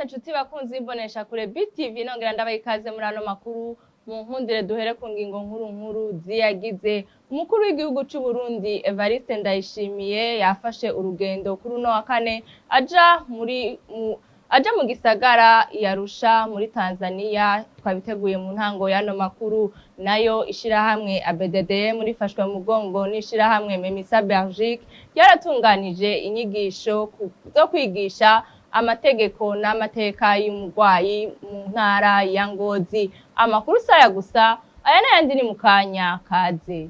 Ndabaramutse nshuti bakunzi b'imbonesha kure BTV, nongera ndabaha ikaze muri ano makuru. Mu nkundire duhere ku ngingo nkuru nkuru ziyagize. Umukuru w'igihugu c'u Burundi Evariste Ndayishimiye yafashe urugendo kuri uno wa kane aja mu gisagara Arusha muri Tanzania. Twabiteguye mu ntango y'ano makuru. Nayo ishirahamwe ABDDM rifashwe mu mugongo n'ishirahamwe Memisa Belgique ryaratunganije inyigisho zo kwigisha amategeko n'amateka y'umurwayi mu ntara ya Ngozi. Amakuru saya gusa aya n'ayandi ni mu kanya kaze.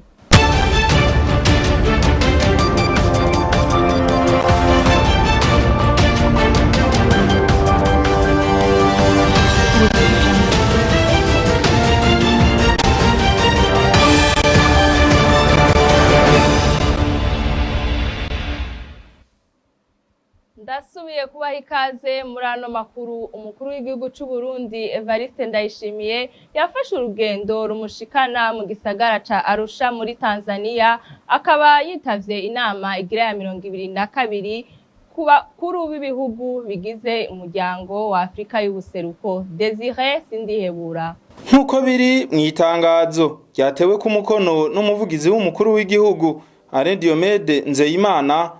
Ndasubiye kubaha ikaze muri ano makuru. Umukuru w'igihugu c'u Burundi Evariste Ndayishimiye yafashe urugendo rumushikana mu gisagara ca Arusha muri Tanzania, akaba yitavye inama igira ya 22 ku bakuru b'ibihugu bigize umuryango wa Afrika y'ubuseruko. Desire Sindihebura. Nk'uko biri mu itangazo ryatewe ku mukono n'umuvugizi w'umukuru w'igihugu Alain Diomede Nzeyimana,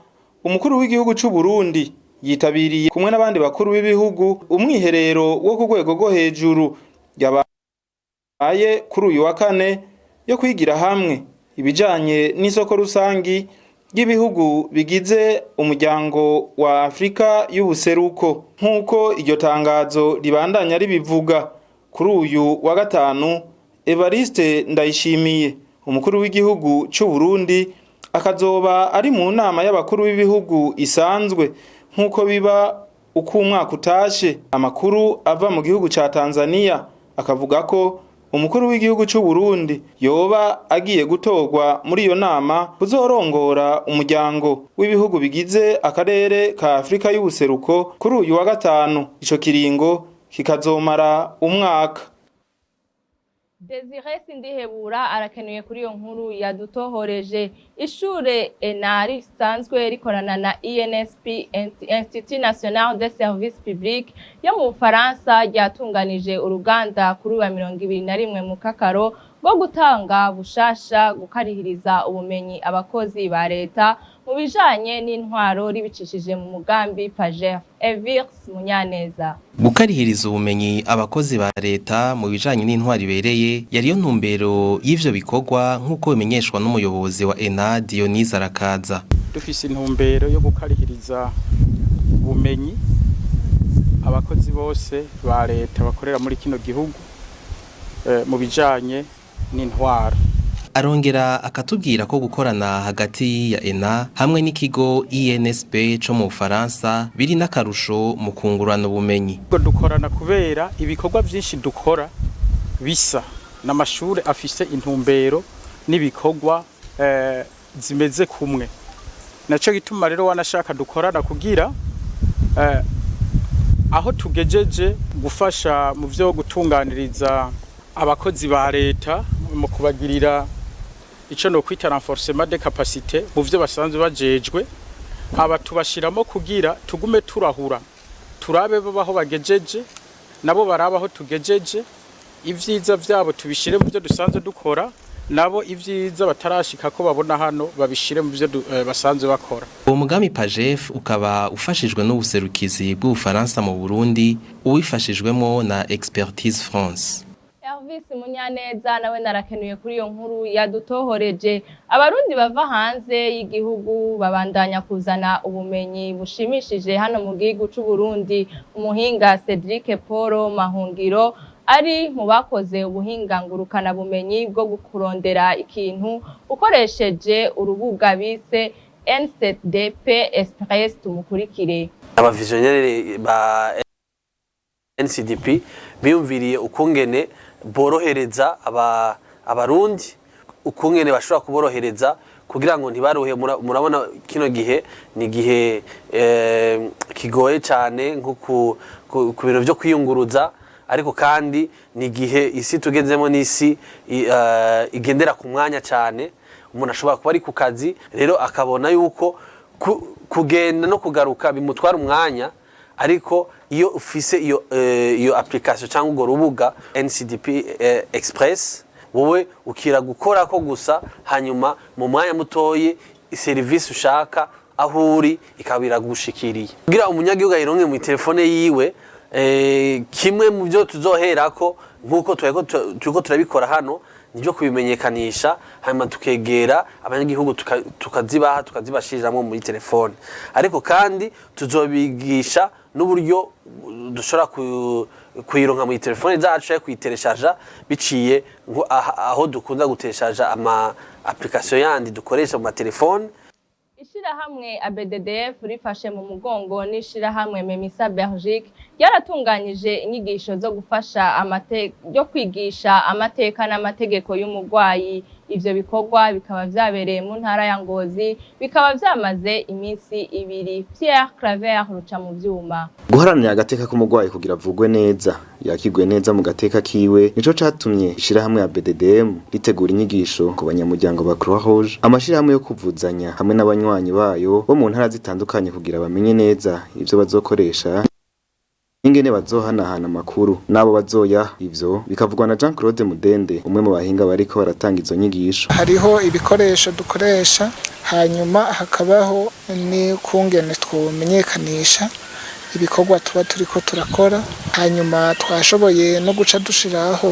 umukuru w'igihugu c'u Burundi yitabiriye kumwe n'abandi bakuru b'ibihugu umwiherero wo ku rwego rwo hejuru yabaye kuri uyu wa kane yo kwigira hamwe ibijanye n'isoko rusangi ry'ibihugu bigize umuryango wa Afrika y'ubuseruko. Nk'uko iryo tangazo ribandanya ribivuga, kuri uyu wa gatanu Evariste Ndayishimiye, umukuru w'igihugu c'u Burundi, akazoba ari mu nama y'abakuru b'ibihugu isanzwe nk'uko biba uko umwaka utashe. Amakuru ava mu gihugu ca Tanzania akavuga ko umukuru w'igihugu c'u Burundi yoba agiye gutorwa muri iyo nama kuzorongora umuryango w'ibihugu bigize akarere ka Afrika y'ubuseruko kuri uyu wa gatanu, ico kiringo kikazomara umwaka. Desire Sindihebura arakenuye kuri iyo nkuru yadutohoreje. Ishure ENARI risanzwe rikorana na INSP, Institut National de Service Public yo mu Bufaransa, ryatunganije uruganda kuri wa 21 mu Kakaro rwo gutanga bushasha gukarihiriza ubumenyi abakozi ba leta mu bijanye n'intwaro, ribicishije mu mugambi PAGEF. Evirs Munyaneza. Gukarihiriza ubumenyi abakozi ba leta mu bijanye n'intwaro ibereye yariyo ntumbero y'ivyo bikorwa, nk'uko bimenyeshwa n'umuyobozi wa ENA Dionise Arakaza. Dufise intumbero yo gukarihiriza ubumenyi abakozi bose ba leta bakorera muri kino gihugu mu bijanye n'intwaro. Arongera akatubwira ko gukorana hagati ya ENA hamwe n'ikigo INSP co mu Bufaransa biri n'akarusho mu kungurana ubumenyi. Dukorana kubera ibikorwa byinshi dukora bisa n'amashure afise intumbero n'ibikorwa zimeze kumwe. Naco gituma rero wanashaka dukorana kugira aho tugejeje gufasha mu vyo gutunganiriza abakozi ba leta mu kubagirira ico no kwita renforcement de capacité mu vyo basanzwe bajejwe, aba tubashiramo kugira tugume turahura, turabe baho bagejeje, nabo baraba aho tugejeje, ivyiza vyabo tubishire mu byo dusanzwe dukora, nabo ivyiza batarashika ko babona hano babishire mu byo basanzwe bakora. Uwo mugambi PAGEF ukaba ufashijwe n'ubuserukizi bw'Ubufaransa mu Burundi, uwifashijwemo na Expertise France. Elvis Munyaneza nawe narakenuye kuri iyo nkuru yadutohoreje. Abarundi bava hanze y'igihugu babandanya kuzana ubumenyi bushimishije hano mu gihugu c'u Burundi. Umuhinga Cedric Paul Mahungiro ari mu bakoze ubuhinga ngurukana bumenyi bwo kurondera ikintu ukoresheje urubuga bise N7DP Express. Tumukurikire. Abavisionnaire ba NCDP biyumviriye ukungene borohereza abarundi, ukungene bashobora kuborohereza kugira ngo ntibaruhe. Murabona kino gihe ni igihe kigoye cyane nko ku bintu byo kwiyunguruza, ariko kandi ni igihe isi tugezemo n'isi igendera ku mwanya cyane. Umuntu ashobora kuba ari ku kazi rero akabona yuko kugenda no kugaruka bimutwara umwanya. Ariko iyo ufise iyo application cyangwa urwo rubuga NCDP Express, wowe ukira gukora ko gusa, hanyuma mu mwanya mutoyi serivisi ushaka aho uri ikaba iragushikiriye. Kugira umunyagihugu ayironke mu telefone yiwe, kimwe mu byo tuzoherako nk'uko turiko turabikora hano nibyo kubimenyekanisha, hanyuma tukegera abanyagihugu, tukazibaha, tukazibashiriramo muri telefone. Ariko kandi tuzobigisha n'uburyo dushobora kuyironka muri telefone zacu canke kuyitereshaja biciye aho dukunda guteshaja ama application yandi dukoresha mu matelefone. Ishirahamwe ABDDF rifashe mu mugongo n'ishirahamwe Memisa Belgique ryaratunganyije inyigisho zo gufasha yo kwigisha amateka n'amategeko y'umurwayi. Ivyo bikorwa bikaba vyabereye mu ntara ya Ngozi, bikaba vyamaze iminsi 2. Pierre Claver ruca mu vyuma. Guharanira agateka k'umurwayi kugira avugwe neza, yakigwe neza mu gateka kiwe, nico catumye ishirahamwe ya BDDM ritegura inyigisho ku banyamuryango ba Croix Rouge, amashirahamwe yo kuvuzanya hamwe n'abanywanyi bayo bo mu ntara zitandukanye, kugira bamenye neza ivyo bazokoresha, ingene bazohanahana amakuru n'abo bazoya. Ivyo bikavugwa na Jean Claude Mudende, umwe mu bahinga bariko baratanga izo nyigisho. Hariho ibikoresho dukoresha, hanyuma hakabaho n'ukungene twomenyekanisha ibikorwa tuba turiko turakora. Hanyuma twashoboye no guca dushiraho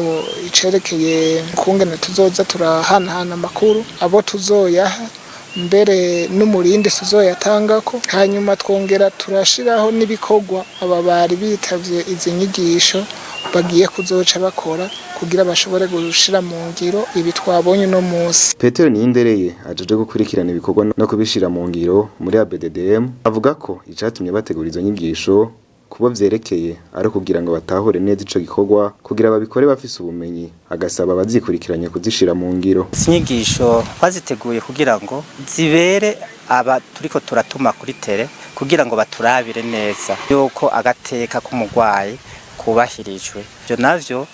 icerekeye ukungene tuzoza turahanahana amakuru, abo tuzoyaha, mbere n'umurindi tuzoyatangako. Hanyuma twongera turashiraho n'ibikorwa aba bari bitavye izi nyigisho bagiye kuzoca bakora kugira bashobore gushira mu ngiro ibi twabonye uno munsi. Petero Niyindereye ajeje gukurikirana ibikorwa no kubishira mu ngiro muri ABDDM avuga ko icatumye bategura izo nyigisho kubo vyerekeye ari kugira ngo batahure neza ico gikorwa, kugira babikore bafise ubumenyi, agasaba abazikurikiranye kuzishira mu ngiro. Izi nyigisho twaziteguye kugira ngo zibere aba turiko turatuma kuri terrain, kugira ngo baturabire neza yuko agateka k'umurwayi kubahirijwe. Ivyo navyo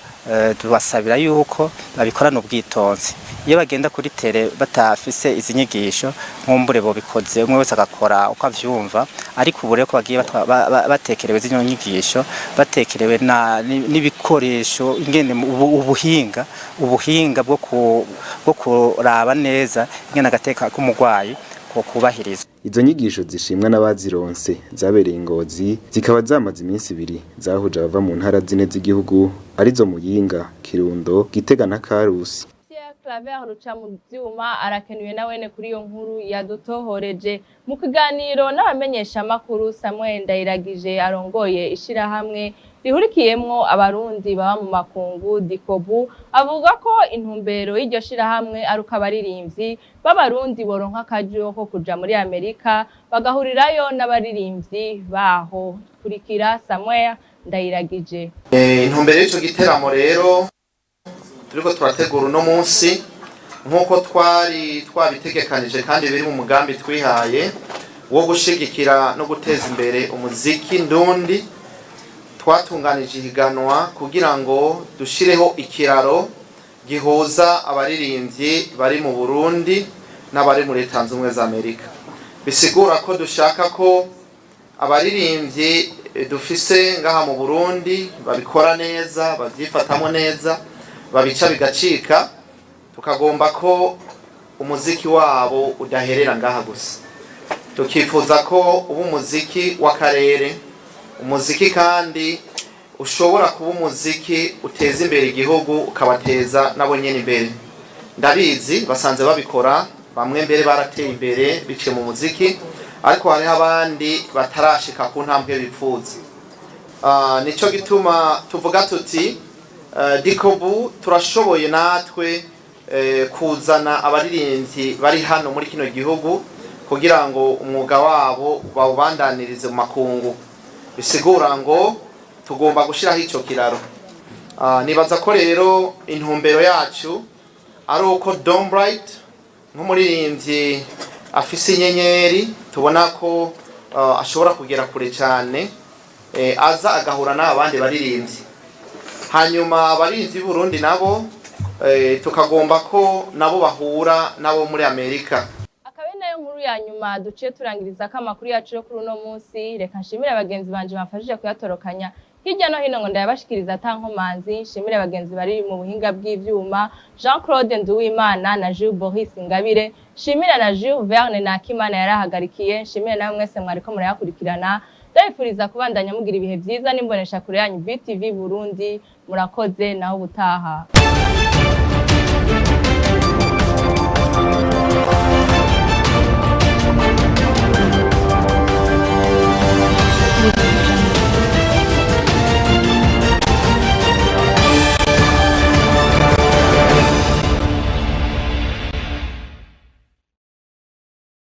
tubasabira yuko babikorana ubwitonzi. Iyo bagenda kuri terrain batafise izi nyigisho, nkumbure bobikoze umwe wese agakora uko avyumva. Ariko ubu rero ko bagiye batekerewe zino nyigisho, batekerewe n'ibikoresho, ingene ubuhinga bwo kuraba neza ingene agateka k'umurwayi ko kubahirizwa. Izo nyigisho zishimwa n'abazironse zabereye i Ngozi, zikaba zamaze iminsi 2, zahuje abava mu ntara zine z'igihugu, arizo Muyinga, Kirundo, Gitega na Karusi. Pierre Claver ruca mu vyuma arakenuye na wene kuri iyo nkuru yadutohoreje. Mu kiganiro n'abamenyeshamakuru, Samuel Ndayiragije arongoye ishirahamwe rihurikiyemwo abarundi baba mu makungu Dikobu avuga ko intumbero y'iryo shirahamwe ari uko abaririmbyi b'abarundi boronka akaryo ko kuja muri Amerika bagahurirayo n'abaririmbyi baho. Kurikira Samuel Ndayiragije. Intumbero y'ico giteramo rero turiko turategura uno munsi, nk'uko twari twabitegekanije kandi biri mu mugambi twihaye wo gushigikira no guteza imbere umuziki ndundi, twatunganije ihiganwa kugira ngo dushireho ikiraro gihuza abaririmbyi bari mu Burundi n'abari muri Leta Zunze Ubumwe za Amerika. Bisigura ko dushaka ko abaririmbyi dufise ngaha mu Burundi babikora neza, babyifatamo neza, babica bigacika, tukagomba ko umuziki wabo udaherera ngaha gusa. Tukifuza ko uba umuziki w'akarere, umuziki kandi ushobora kuba umuziki uteza imbere igihugu, ukabateza nabo nyene imbere. Ndabizi basanze babikora, bamwe mbere barateye imbere biciye mu muziki, ariko hariho abandi batarashika ku ntambwe bipfuza. Nico gituma tuvuga tuti Dikobu turashoboye natwe kuzana abaririmbyi bari hano muri kino gihugu kugira ngo umwuga wabo bawubandanirize mu makungu. Bisigura ngo tugomba gushiraho ico kiraro. Nibaza ko rero intumbero yacu ari uko Don Bright nk'umuririmbyi afise inyenyeri tubona ko ashobora kugera kure cyane, aza agahura n'abandi baririmbyi, hanyuma abaririmbyi b'Uburundi nabo tukagomba ko nabo bahura nabo muri Amerika. Akaba ari nayo nkuru. ya nyuma duciye turangiriza ko amakuru yacu yo kuri uno munsi. Reka nshimire bagenzi banje bamfashije kuyatorokanya hirya no hino ngo ndayabashikiriza ata nkomanzi. Nshimire bagenzi bari mu buhinga bw'ivyuma, Jean Claude Nduwimana na Jules Boris Ingabire. Nshimire na Jules Verne Nakimana yarahagarikiye. Nshimire nawe mwese mwariko murayakurikirana. Ndabifuriza kubandanya mugira ibihe vyiza n'imbonesha kure yanyu BTV Burundi. Murakoze, naho ubutaha.